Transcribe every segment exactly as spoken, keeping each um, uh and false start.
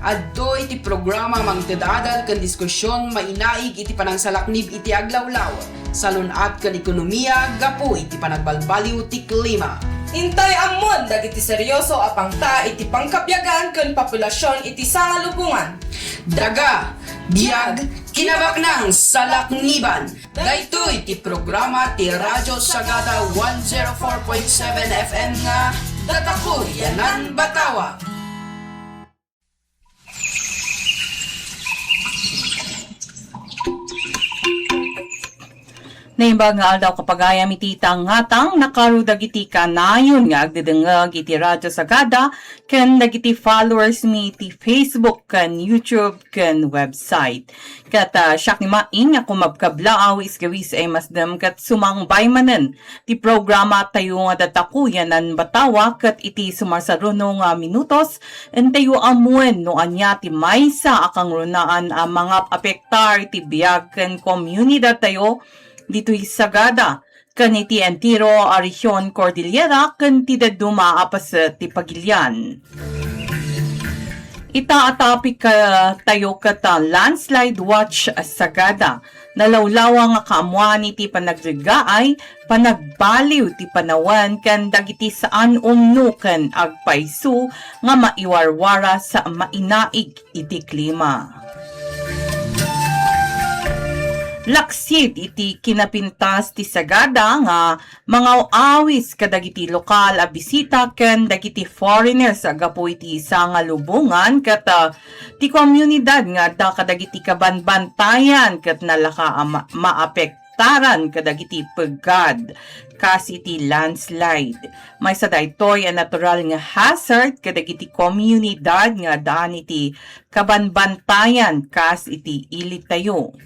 Adtoy ti programa mangted-adal ken diskusion mainaig iti panangsalaknib iti aglawlaw, salun-at ken ekonomia gapu iti panagbalbaliw ti klima. Intay ammon dagiti serioso a pangta iti pangkabiagan ken populasion iti sangalubongan. Daga, biag, kinabaknang salakniban. Daytoy ti programa ti Radyo Sagada one zero four point seven F M nga Datako Yanan Batawa. Naimbag nga aldaw, kapagayam, iti tangatang nakaro dagiti kanayon nga agdedengngeg iti Radyo Sagada ken dagiti followers mi iti Facebook ken YouTube ken website. Ket, ah, siak ni Maing a kumabkablaaw, isgawis a imasdem ket sumangbay manen ti programa tayo nga Datako Yanan Batawa, ket iti sumarsaruno nga minutos, intayo ammoen no ania ti maysa a kangrunaan a mangap-apektar iti biag ken komunidad tayo ditoy Sagada ken iti entero a rehion Cordillera ken ti dadduma a paset ti pagilian. Ita a topic, ah, tayo ket, ah, landslide watch, ah, Sagada. Nalawlawa nga kaammuan iti panagreggaay, panagbaliw ti panawen ken dagiti saan umno ken agpayso nga maiwarwara sa mainaig iti klima. Laksid iti kinapintas ti Sagada nga mangaw-awis kadagiti lokal a bisita ken dagiti foreigners a gapu iti sangalubongan ket, ah, ti komunidad nga adda kadagiti kabanbantayan ket nalaka a ma-, maapektaran kadagiti peggad kas iti landslide. Maysa daytoy a natural nga hazard kadagiti komunidad nga addaan iti kabanbantayan kas iti ilitayo.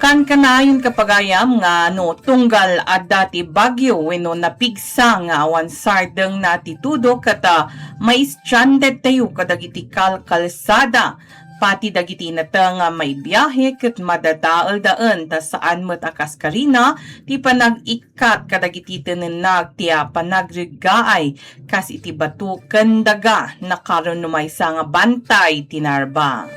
Kankanayon, kapagayam, nga no tunggal adda ti bagyo wenno napigsa nga awan sardengna ti tudo ket, ah, ma-stranded tayo kadagiti kalkalsada, pati dagiti nateng a maibiahe ket madadaeldaen ta saan met a kaskarina ti panag-ik- kat kadagiti tenenna ti a panagreggaay kas iti bato ken daga, nakaro no maysa nga bantay ti narba.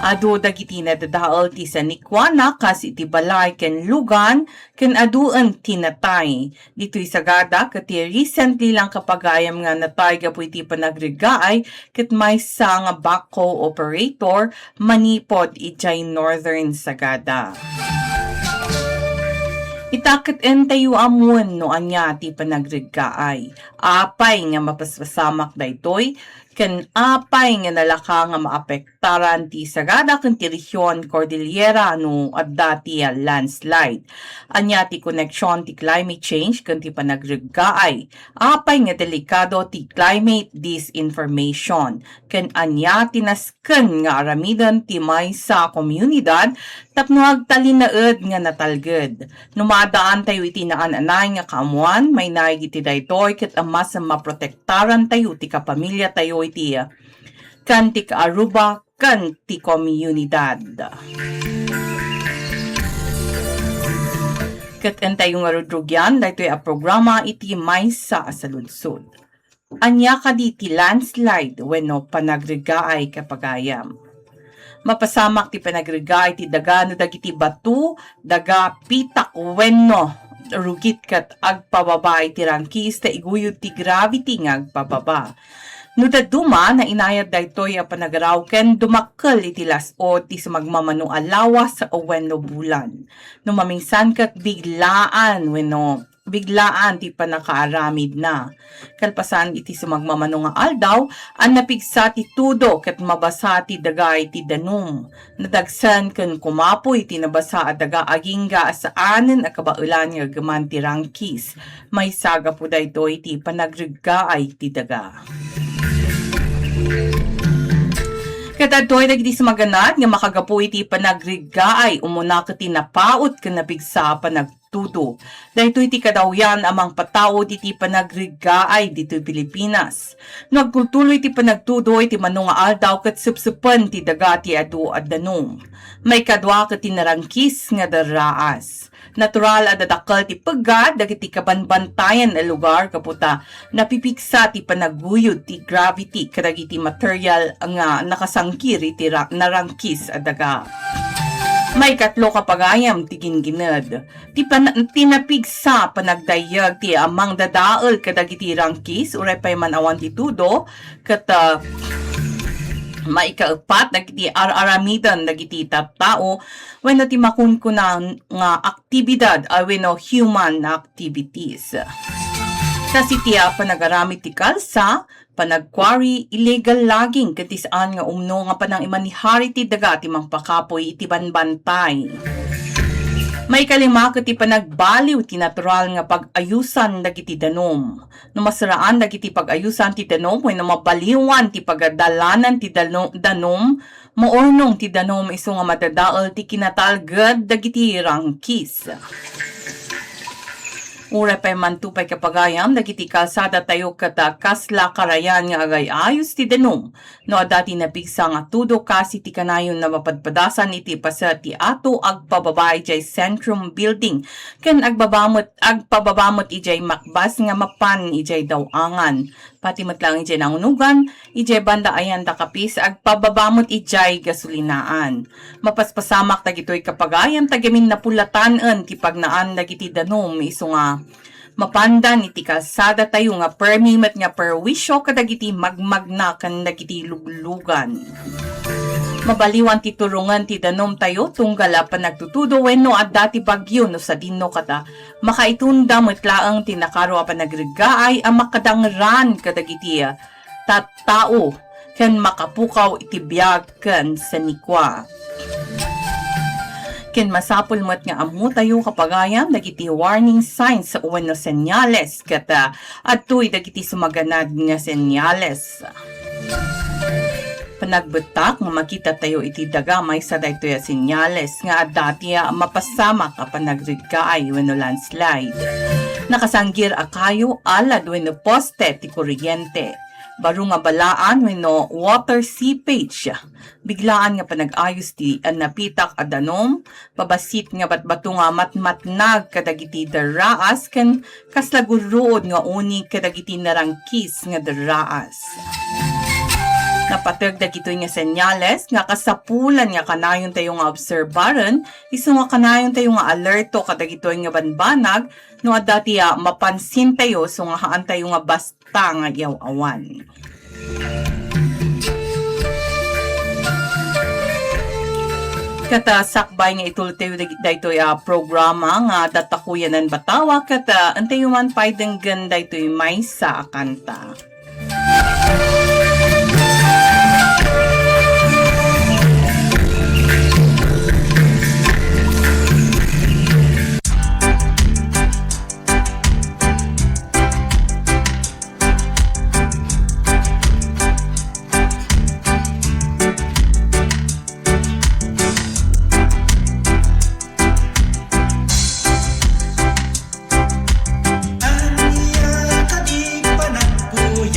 Adu dagiti nadadael ti sanikuana kas iti balay ken lugan ken aduen ti natay. Ditoy Sagada ket ti recently lang, kapagayam, nga natay gapu iti panagreggaay ket maysa nga backhoe operator manipud idiay Northern Sagada. Ita ket intayo ammoen no ania ti panagreggaay. Apay nga mapaspasamak daytoy, ken apay nga nalaka nga maapektaran ti Sagada ken ti rehion Cordillera no adda ti landslide? Ania ti koneksion ti climate change ken ti panagreggaay? Apay nga delikado ti climate disinformation? Ken ania ti nasken nga aramiden ti maysa a komunidad tapno agtalinaed nga natalged? No maaddaantayo iti naan-anay nga kaammuan, mainaig iti daytoy ket a mas maprotektarantayo ti kapamiliatayo iti, ken ti kaaruba ken ti komunidad. Ket intayo nga rudrugian daytoy a programa iti maysa a saludsod. Ania kadi ti landslide wenno panagreggaay, kapagayam? Mapasamak ti panagreggaay ti daga no dagiti bato, daga, pitak wenno rugit ket agpababa iti rangkis ta iguyod ti gravity nga agpababa. No dadduma, nainayat daytoy a panagaraw ken dumakkel iti las-od ti sumagmamano a lawas wenno bulan. No mamingsan ket biglaan wenno biglaan ti pannakaaramidna. Kalpasan iti sumagmamano nga aldaw, a napigsa ti tudo ket mabasa ti daga iti danum. Nadagsen ken kumapoy ti nabasa a daga agingga a saanen a kabaelan nga aggaman ti rangkis. Maysa gapu daytoy ti panagreggaay ti daga. Ket adtoy dagiti sumaganad nga makagapu iti panagreggaay, umuna ket ti napaut ken napigsa a panag- panagtudo. Daytoy ti kadawyan a mangpataud iti panagreggaay ditoy Pilipinas. No agtultuloy ti panagtudo iti mano nga aldaw ket sepsepen ti daga ti adu a danum. Maikadua ket ti narangkis nga darraas. Natural a dadakkel ti peggad dagiti kabanbantayan a lugar gapu ta napipigsa ti panaguyod ti gravity kadagiti material nga nakasangkir iti ra-, narangkis a daga. Maikatlo, kapagayam, ti gingined. Ti pan-, ti napigsa panagdayyeg ti, ah, mangdadael kadagiti rangkis, uray pay man awan ti tudo, ket, ah, maikaepat dagiti ar-aramiden dagiti tattao wenno ti makunkuna nga aktibidad a wenno human activities. Kas iti, ah, panagaramid ti kalsa, panag-quarry, illegal logging, ket ti saan nga umno nga panangimanihar iti daga ti mangpakapuy iti banbantay. Maikalima ket ti panagbaliw ti natural nga pag-ayusan dagiti danum. No masaraan dagiti pag-ayusan ti danum wenno mabaliwan ti pagadalanan ti dano-, danum, maurnong ti danum isu nga madadael ti kinatalged dagiti rangkis. Uray pay manto pay kapagayam dagiti kalsada tayo ket, ah, kasla karayan nga agay-ayos ti danum. No adda ti napigsa nga tudo kas iti kanayon a mapadpadasan iti paset ti ato agpababa idiay Centrum Building ken agbaba met, agpababa met idiay makbas nga mapan idiay Daw-angan. Pati met laeng idiay Nangunugan, idiay banda ayan da Capiz, agpababa met idiay gasolinaan. Mapaspasamak dagitoy kapagayam ta gamin napulatanen ti pagnaan dagiti danum isu nga mapandan iti kalsada tayo nga permi met nga perwisyo kadagiti magmagna ken dagiti luglugan. Mabaliwan ti turongen ti danum tayo tunggal a panagtutudo wenno adda ti bagyo no sadino ket, ah, makaitunda met laeng ti nakaro a panagreggaay a makadangran kadagiti, ah, tattao ken makapukaw iti biag ken sanikua. Ken masapul met nga ammotayo, kapagayam, dagiti warning signs wenno senyales ket, ah, adtoy dagiti sumaganad nga senyales. Panagbettak nga makitatayo iti daga maysa daytoy a senyales nga adda ti, ah, mapasamak a panagreggaay wenno landslide. Nakasanggir a kayo, alad wenno poste ti kuryente. Baro nga balaan wenno water seepage. Biglaan nga panag-ayos ti, ah, napitak a danum, babassit nga batbato nga matmatnag kadagiti darraas ken kasla gurruod nga unig kadagiti narangkis nga darraas. Napateg dagitoy nga senyales nga kasapulan nga kanayontayo nga obserbaren, isu nga kanayontayo nga alerto kadagitoy nga banbanag no adda ti, ah, mapansintayo isu nga haantayo nga basta nga iyaw-awan. Ket, ah, sakbay nga itulteyo dag-, daytoy a programa nga Datakuyanan Batawa, ket, ah, entayo man pay denggen daytoy maysa a kanta. Ania kadi panagpuy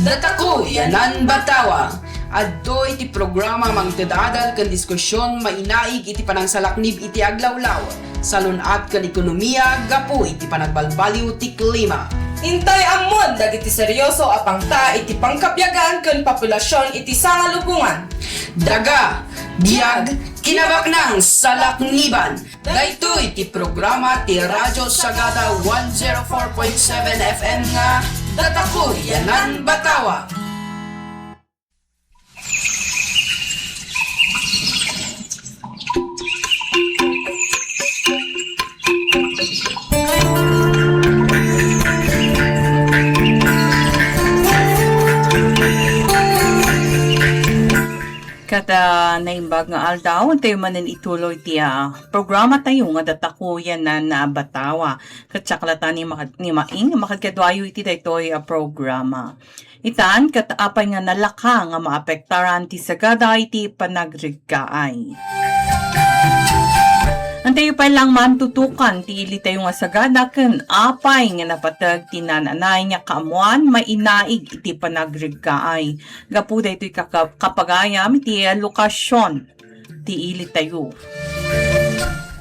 Datako Yanan Batawa. Adtoy ti programa mangted-adal ken diskusion mainaig iti panangsalaknib iti aglawlaw, salun-at ken ekonomia gapu iti panagbalbaliw ti klima. Intay ammon dagiti serioso a pangta iti pangkabiagan ken populasion iti sangalubongan. Daga, biag, kinabaknang salakniban. Daytoy ti programa ti Radyo Sagada one zero four point seven F M nga Datako Yanan Batawa. Ket, ah, naimbag nga aldaw, intayo manen ituloy ti, ah, programa tayo nga Datako Yanan Batawa. Ket siak latta ni Maka-, ni Maing, makadkaduayo iti daytoy a programa. Itan, ket apay nga nalaka nga maapektaran ti sagada iti panagreggaay? Intayo pay lang mantutukan ti ilitayo nga sagada ken apay nga napateg ti naan-anay nga kaammuan mainaig iti panagreggaay. Gapu daytoy kaka-, kapagayam iti lokasion ti ilitayo.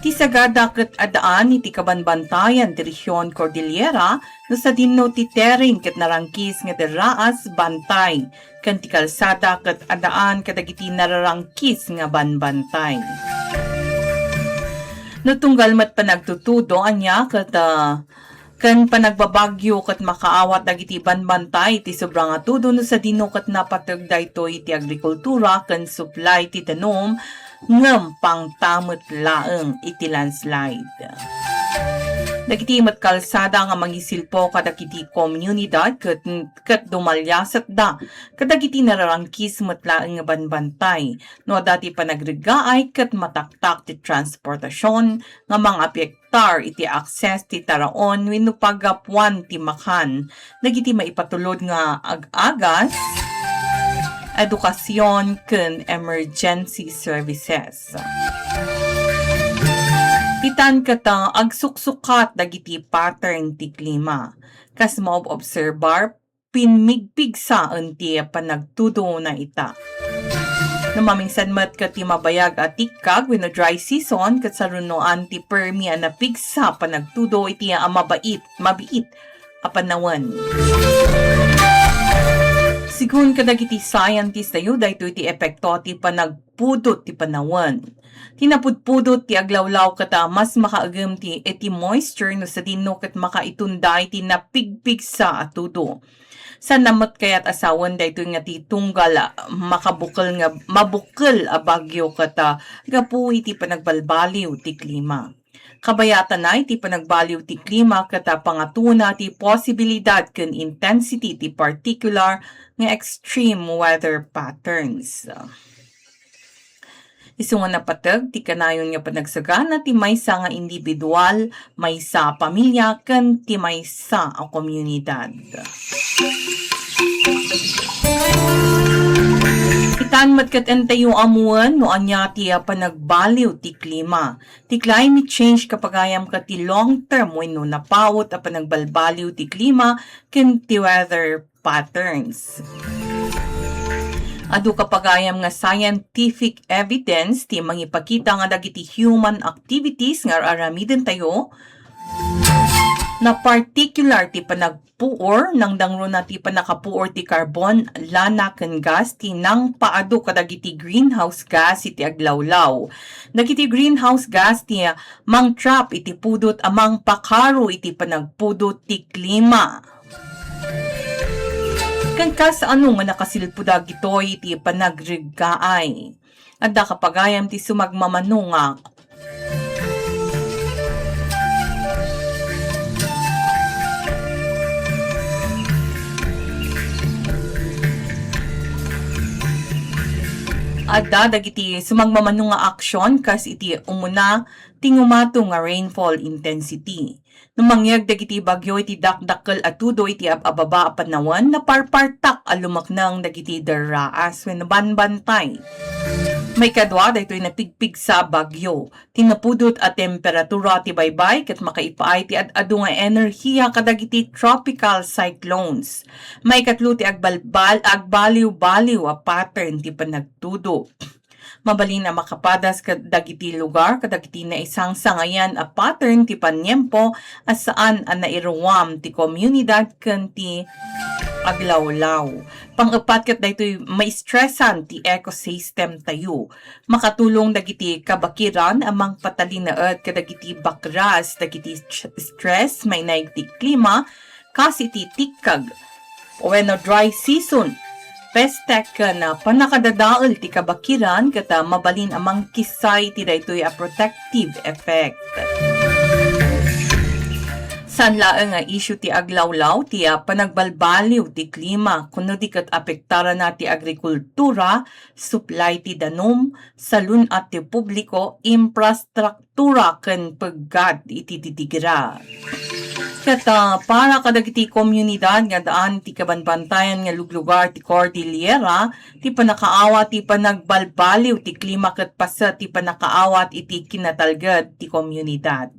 Ti sagada ket addaan iti kabanbantayan ti Region Cordillera, no sadino ti terreng ket narangkis nga derraas bantay, ken ti kalsada ket addaan kadagiti nararangkis nga banbantay. No tunggal met panagtutudo ania ket, ah, ken panagbabagyo ket makaawat dagiti banbantay iti sobra nga tudo no sadino ket napateg daytoy iti agrikultura ken supply ti danum ngem pangta met laeng iti landslide. Dagiti met kalsada nga mangisilpo kadagiti komunidad ket, ket dumaliasatda kadagiti nararangkis met laeng nga banbantay no adda ti panagreggaay ket mataktak ti transportasion nga mangapektar iti akses ti taraon wenno paggapuan ti makan dagiti maipatulod nga ag-agas, edukasion, ken emergency services. Itan ket, ah, agsuksukat dagiti pattern ti klima. Kas maob-obserbar, pinmigpigsaen ti panagtudona ita. No mamingsan met ket ti mabayag a tikkag wenno dry season ket sarunoan ti permi a napigsa panagtudo iti a mabait, mabiit a panawen. Sigun kadagiti scientist tayo, daytoy ti epekto ti panagpudot ti panawen. Ti napudpudot ti aglawlaw ket, ah, mas makaagem ti iti moisture no sadino ket makaitunday ti napigpigsa a tudo. Saan met kayat a sawen daytoy nga ti tunggal, ah, makabukel nga, mabukel a bagyo ket, ah, gapu iti panagbalbaliw ti klima. Kabayatanay ti panagbaliw ti klima ket, ah, pangatuna ti posibilidad ken intensity ti particular nga extreme weather patterns. Isu nga napateg ti kanayon nga panagsagana ti maysa nga individual, maysa a pamilya, ken ti maysa a komunidad. Itan met ket intayo ammoen no ania ti panagbaliw ti klima. Ti climate change kapagayam ket ti long-term wenno napaut a panagbalbaliw ti klima ken ti weather patterns. Adu kapagayam nga scientific evidence ti mangipakita nga dagiti human activities nga ar-aramidentayo, na particular ti panagpuor, nangdangruna ti pannakapuor ti carbon, lana, ken gas ti nangpaadu kadagiti greenhouse gas iti aglawlaw. Dagiti greenhouse gas ti mangtrap iti pudot a mangpakaro iti panagpudot ti klima. Ken kasano nga nakasilpo dagitoy iti panagreggaay? Adda kapagayam ti sumagmamano nga adda dagiti sumagmamano nga aksyon kas iti umuna, ti ngumato nga rainfall intensity. No mangyeg dagiti bagyo iti dakdakkel a tudo iti ab-ababa a panawen, naparpartak a lumekneng dagiti derraas wenno banbantay. Maikadua, daytoy napigpigsa a bagyo. Ti napudot a temperatura ti baybay ket makaipaay ti ad-adu nga enerhiya kadagiti tropical cyclones. Maikatlo ti agbalbal-, agbaliw-baliw a pattern ti panagtudo. Mabalin a makapadas kad-, dagiti lugar kadagiti naisangsangayan a pattern ti paniempo a saan a nairuam ti komunidad ken ti aglawlaw. Pang-epat ket daytoy maistresan ti ecosystem tayo. Makatulong dagiti kabakiran a mangpatalinaed kadagiti bakras dagiti st-, stress mainaig ti klima, kas iti tikkag wenno dry season, peste ken, ah, pannakadadael ti kabakiran ket, ah, mabalin a mangkissay ti daytoy a protective effect. Saan laeng nga issue ti aglawlaw ti, ah, panagbalbaliw ti klima, kuno di ket apektarana ti agrikultura, supply ti danum, salun-at ti publiko, infrastruktura ken peggad iti didigra. Ket, ah, para kadagiti komunidad nga daan ti kabanbantayan nga luglugar ti Cordillera, ti pannakaawat ti panagbalbaliw ti klima ket paset ti pannakaawat iti kinatalged ti komunidad.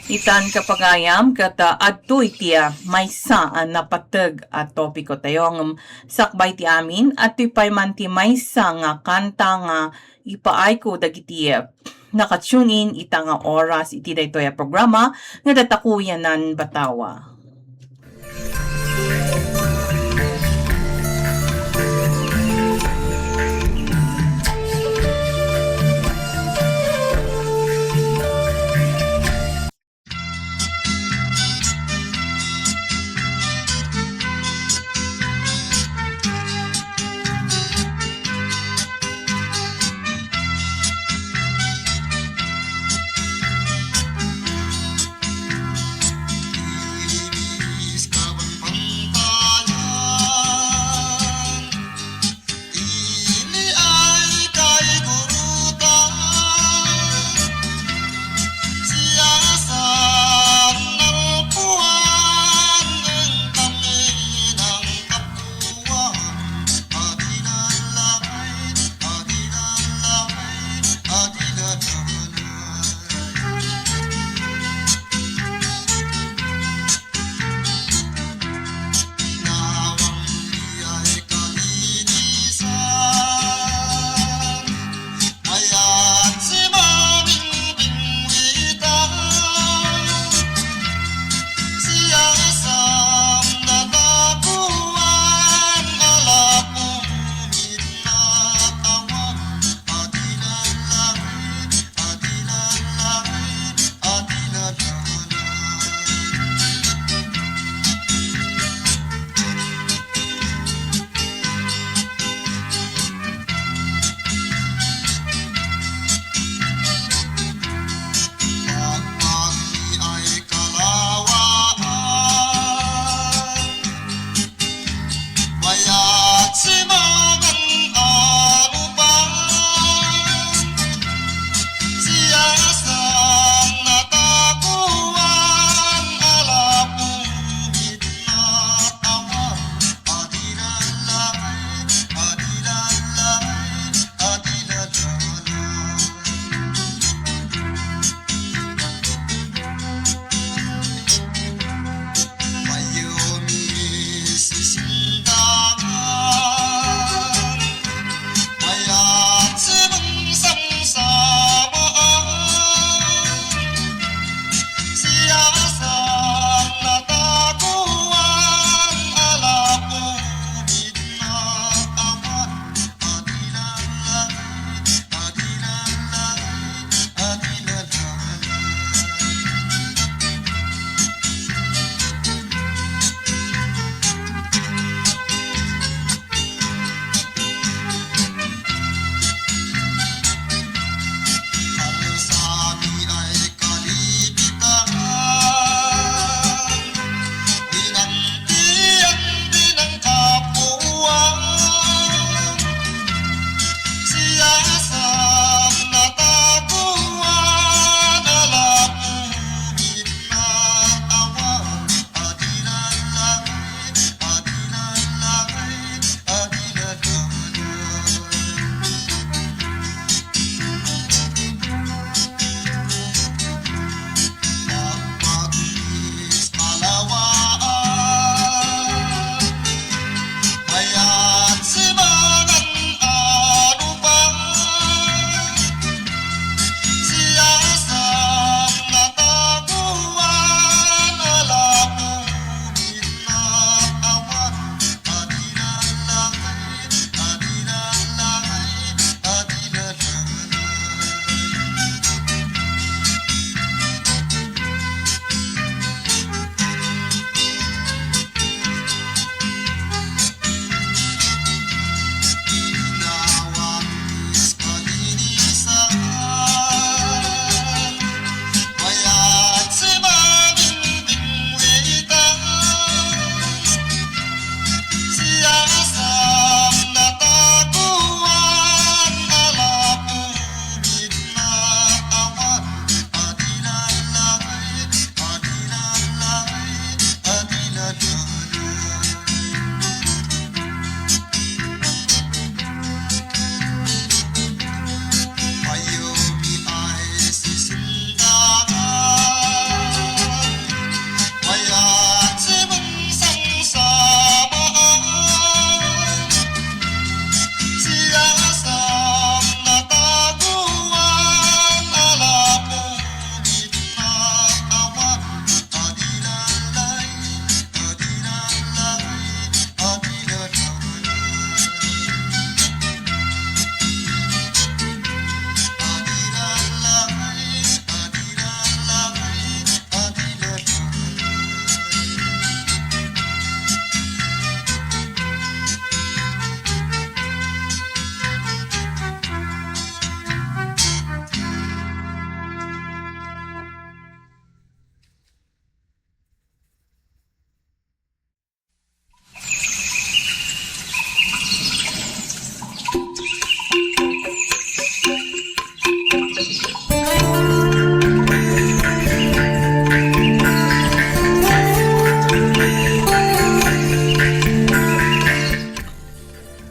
Itan kapagayam ket, ah, adtoy ti, ah, maysa a napateg a topiko tayo ngem sakbay ti amin, adtoy pay man ti maysa nga kanta nga ipaayko dagiti, ah, naka-tune in ita nga oras iti daytoy a programa nga Datako Yanan Batawa.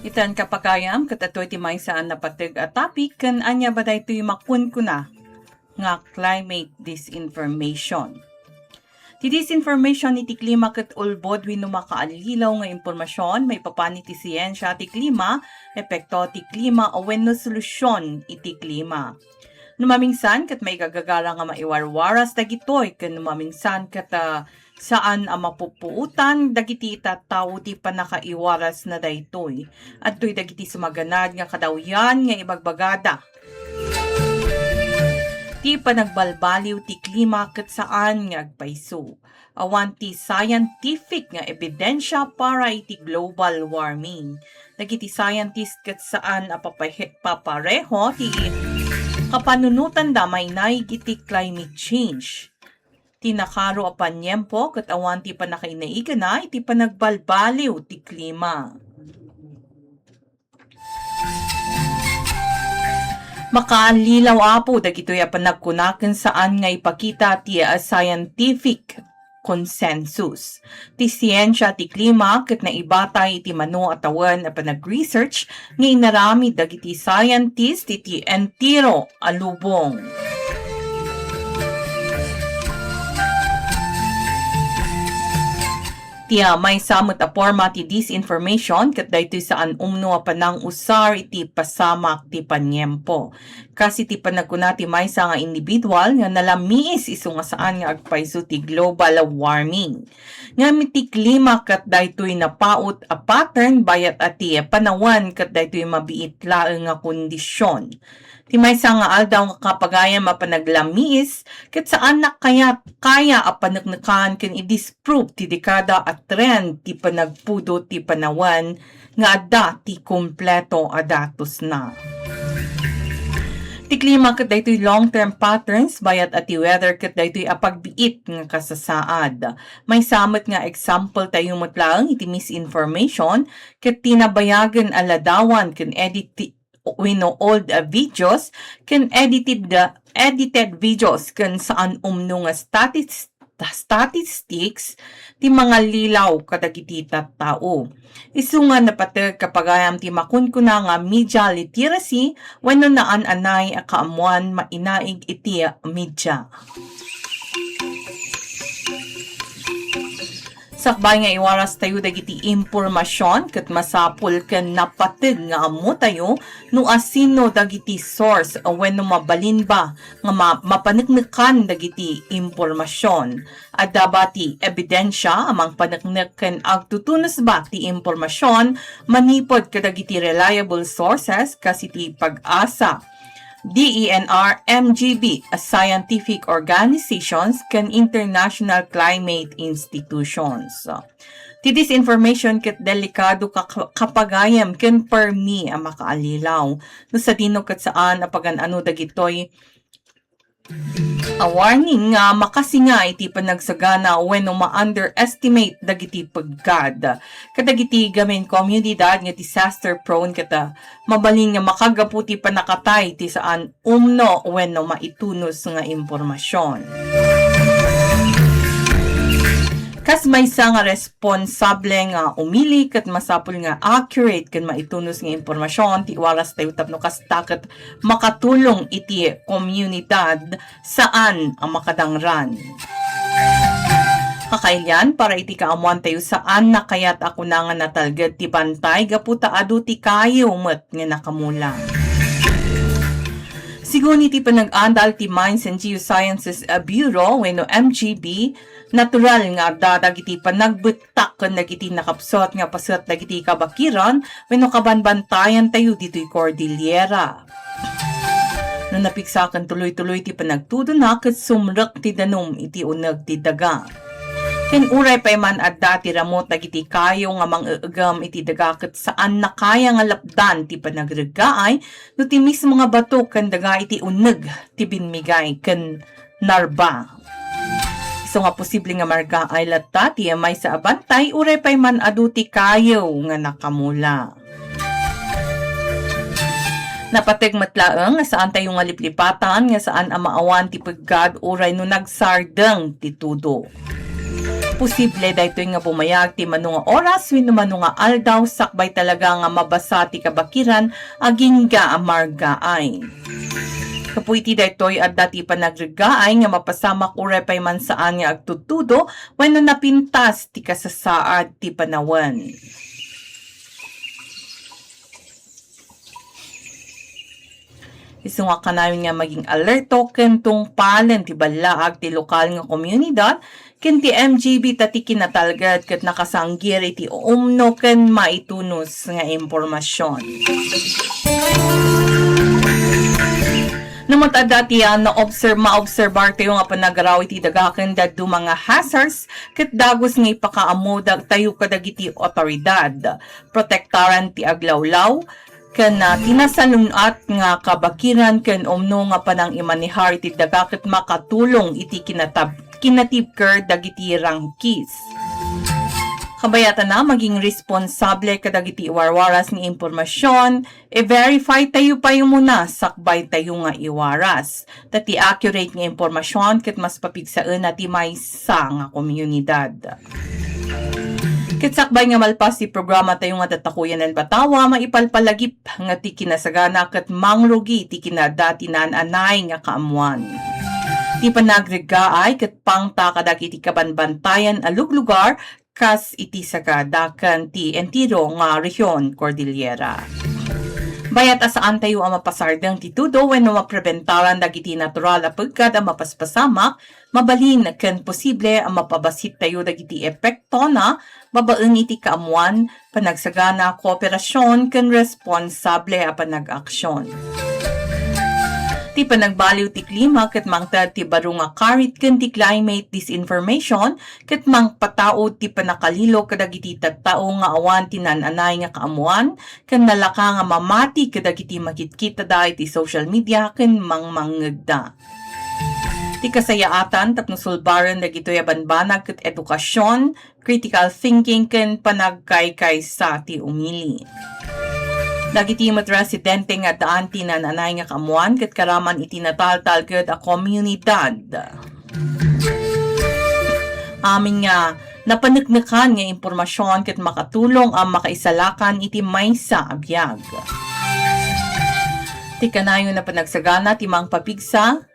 Itan kapagayam, ket atoy ti maysa a napateg a topic ken ania ba daytoy makunkuna nga climate disinformation. Ti disinformation iti klima ket ulbod wenno makaallilaw nga impormasyon maipapan iti siensia ti klima, epekto ti klima wenno solusion iti klima. No mamingsan ket maigagagara nga maiwarwaras dagitoy ken no mamingsan ket, ah, saan a mapupuotan dagiti tattao ti pannakaiwarasna daytoy. Adtoy dagiti sumaganad nga kadawyan nga ibagbagada. Ti panagbalbaliw ti klima ket saan nga agpayso. Awan ti scientific nga ebidensia para iti global warming. Dagiti scientist ket saan a papahe-, papareho ti kapanunotanda mainaig iti climate change. Ti nakaro a paniempo ket awan ti pannakainaigana iti panagbalbaliw ti klima. Makaallilaw, Apo, dagitoy a panagkuna ken saan nga ipakita ti, ah, scientific consensus. Ti siensia ti klima ket naibatay iti mano a tawen a panag-research nga inaramid dagiti scientist iti entero a lubong. Ti, ah, maysa met a porma ti disinformation ket daytoy saan umno a panang-usar iti pasamak ti paniempo. Kas iti panagkuna ti maysa nga individual nga nalamiis isu nga saan nga agpayso ti global warming. Ngem ti klima ket daytoy napaut a pattern bayat a ti panawen ket daytoy mabiit laeng nga kondisyon. Ti maysa nga aldaw nga kapagayam a panaglamiis ket saan a kayat kaya a paneknekan ken i-disprove ti dekada a trend ti panagpudot ti panawen nga adda ti kompleto a datosna. Ti klima ket daytoy long-term patterns, bayat a ti weather ket daytoy a pagbiit nga kasasaad. Maysa met nga example tayo met laeng iti misinformation ket ti nabayagen a ladawan ken edit wenno old, ah, videos ken edited, edited videos ken saan umno nga statis-, statistics ti mangallilaw kadagiti tattao. Isu nga napateg kapagayam ti makunkuna nga media literacy wenno naan-anay a kaammuan mainaig iti media. Sakbay nga iwaras tayo dagiti impormasyon, ket masapul ken napateg nga ammo tayo no asino dagiti source wenno mabalin ba nga ma-, mapaneknekan dagiti impormasyon. Adda ba ti ebidensia a mangpaneknek ken agtutunos ba ti impormasyon manipud kadagiti reliable sources kas iti PAGASA, D E N R, M G B, a scientific organizations, ken international climate institutions. Ti disinformation ket delikado ka-, kapagayam ken permi a makaallilaw. No sadino ket saan a pagan-ano dagitoy a warning nga makasinga iti panagsagana wenno ma-underestimate dagiti peggad. Kadagiti gamin komunidad nga disaster prone ket, ah, mabalin nga makagapu ti pannakatay ti saan umno wenno maitunos nga impormasyon. Kas maysa nga responsable nga umili ket masapul nga accurate ken maitunos nga impormasyon ti iwaras tayo tapno kasta ket makatulong iti komunidad saan a makadangran. Kakailian, para iti kaammuan tayo, saan a kayat a kuna nga natalged ti bantay gapu ta adu ti kayo met nga nakamula. Sigun iti panag-andal ti Mines and Geosciences Bureau wenno M G B, natural nga adda dagiti panagbettak ken dagiti nakapsut nga paset dagiti kabakiran wenno kabanbantayan tayo ditoy Cordillera. No napigsa ken tuloy-tuloy ti panagtudona ket sumrek ti danum iti uneg ti daga. Ken uray pay man adda ti ramut dagiti kayo nga mang-eegem iti daga ket saan a kaya nga lapdan ti panagreggaay no ti mismo nga bato ken daga iti uneg ti binmigay ken narba. Isu nga posible nga margaay latta ti maysa a bantay uray pay man adu ti kayo nga nakamula. Napateg met laeng nga saantayo nga liplipatan nga saan a maawan ti peggad uray no nagsardeng ti tudo. Posible daytoy nga bumayag ti mano nga oras wenno mano nga aldaw sakbay talaga nga mabasa ti kabakiran agingga a margaay. Kapu iti daytoy, adda ti panagreggaay nga mapasamak uray pay man saan nga agtudtudo wenno napintas ti kasasaad ti panawen. Isu nga kanayon nga maging alerto ken tungpalen ti ballaag ti lokal nga komunidad ken ti M G B ta ti kinatalged ket nakasanggir iti umno ken maitunos nga impormasyon. No met adda ti, ah, naobser-, maobserbar tayo nga panagaraw iti daga ken dadduma nga hazards, ket dagus nga ipakaammo da-, tayo kadagiti otoridad. Protektaran ti aglawlaw, ken, ah, ti nasalun-at nga kabakiran ken umno nga panangimanehar iti daga ket makatulong iti kinatab-, kinatibker dagiti rangkis. Kabayatan a maging responsable kadagiti iwarwaras nga impormasyon, i-verify tayo pay umuna sakbay tayo nga iwaras. Ta ti accurate nga impormasyon ket mas papigsaenna ti maysa nga komunidad. Ket sakbay nga malpas ti programa tayo nga Datakuyanan Batawa, maipalpalagip nga ti kinasagana ket mangrugi ti kinaadda ti naan-anay nga kaammuan. Ti panagreggaay ket pangta kadagiti kabanbantayan a luglugar kas iti Sagada ken ti entero nga rehion Cordillera. Bayat a saantayo a mapasardeng ti tudo wenno maprebentaran dagiti natural a peggad a mapaspasamak, mabalin ken posible a mapabasittayo dagiti epektona babaen iti kaammuan, panagsagana, kooperasion, ken responsable a panag-aksion. Ti panagbaliw ti klima ket mangted ti baro nga karit ken ti climate disinformation ket mangpataud ti panakalilo kadagiti tattao nga awan ti naan-anay nga kaammuan ken nalaka nga mamati kadagiti makitkitada iti social media ken mangmangngegda. Ti kasayaatan tapno sulbaren dagitoy a banbanag ket edukasion, critical thinking ken panagkaykaysa ti umili. Dagiti met residente nga addaan ti naan-anay nga kaammuan ket karaman iti nataltalged a komunidad. Amin nga napaneknekan nga impormasyon ket makatulong a makaisalakan iti maysa a biag. Ti kanayon a panagsagana ti mangpapigsa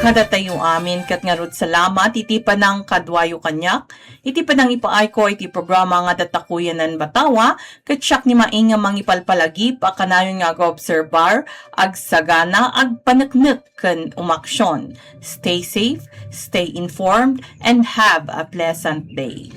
kadatayo amin ket ngarud salamat iti panangkaduayo kaniak, iti panangipaayko iti programa nga Datakuyanan Batawa, ket siak ni Maing nga mangipalpalagip a kanayon nga agobserbar, agsagana, agpaneknek, ken umaksion. Stay safe, stay informed, and have a pleasant day.